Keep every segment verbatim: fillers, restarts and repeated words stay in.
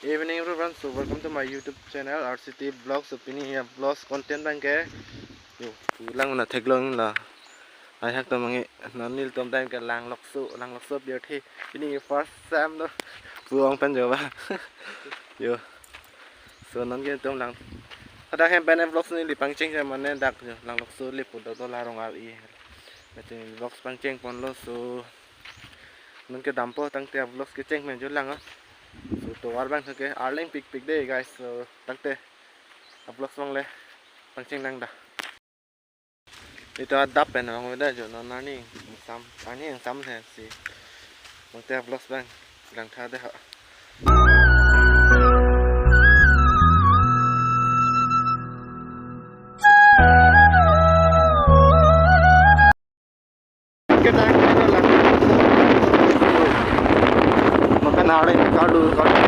Evening everyone, so welcome to my YouTube channel R C T Vlogs. So pini ya vlogs content abang ke yo pulang na theklong la. Ai hak to mangi nanil tom time ke Langlokso, Langlokso pirthe. Pini first time no puang pen jo ba. Yo. So non ke tom lang. Ada hem pen vlogs neli pangcheng je mane dak jo Langlokso le pu do do la rong ar i. Mate vlogs pangcheng ponlo so. Non ke dampo tangte vlogs kecheng pen jo lang ah. So tovar abang ke arleng pikpik dei guys. So tangte vlogs abang le pangcheng lang da. Ito adap pen abang da jo non arni ingsam, arni ingsam the si. Tangte vlogs abang lang tha de ha. Kita kita lang. Makan hari kadu kadu.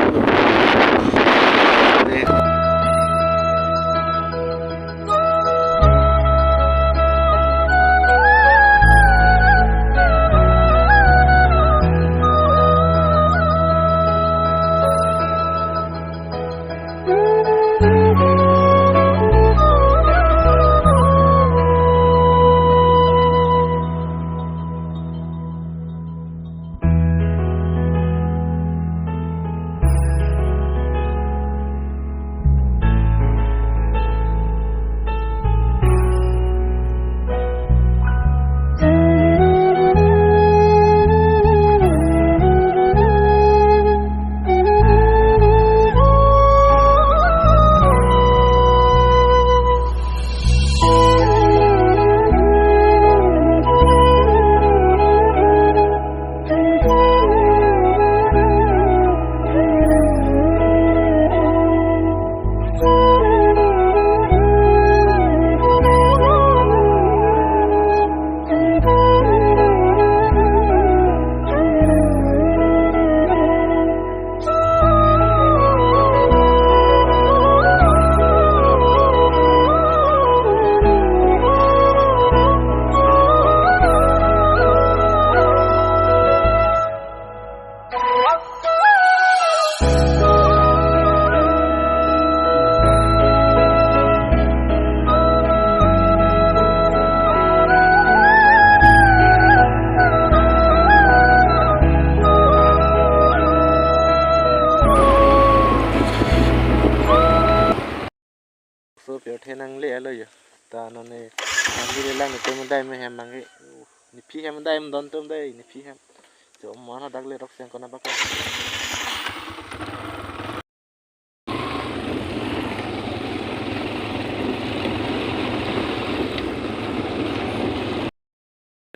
So pirthe nangle lo yo. Ta non ne nangle lang ne tum dai me hem nangle. Ne phi hem dai me don tum dai ne phi hem. Jo mo na dak le rok seng kona bak.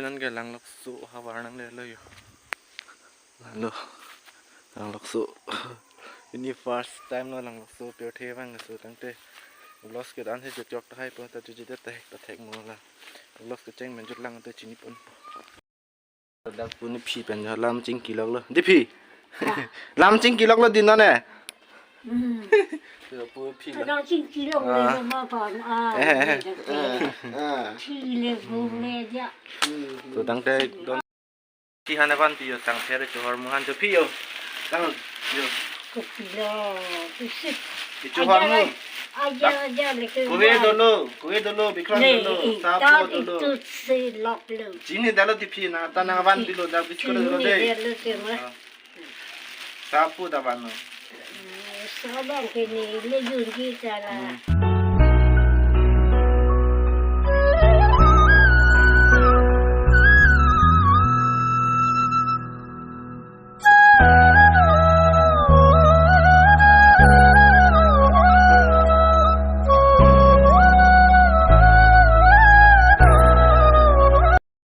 Non ke Langlokso havar nangle lo yo. Lo Langlokso. Pini first time lo Langlokso pirthe abang so tangte. Vlogs ke dan he jok jok tahai po ta juji de teh ta thek mo la. Vlogs kecheng pen jut lang te chini pon. Dak pu ne phi pen jo lam chingki lok lo. Di phi. Lam chingki lok lo di non ne. Hmm. Yo pu phi lo. Kadang chingki lok le Ah. ma pa ah. Eh, eh, eh, eh. Chile bu le ja. Hmm. To tangte don. Phi han avan phi yo tang pher cho hormu han cho phi yo. Tang yo. Kopi lo, kusip. Ichu hormu. Aja, aja, leke Kuwe dolo, kuwe dolo, Bikram Le, dolo, i, sapo ta dolo. Itu si lok lo. Chini dalo di phi na, ta nang avan pilo da biskot dolo Chini de. dalo si ma. Ah. Sapo da van no. Hmm, sabang kini le yun ji sala. Hmm.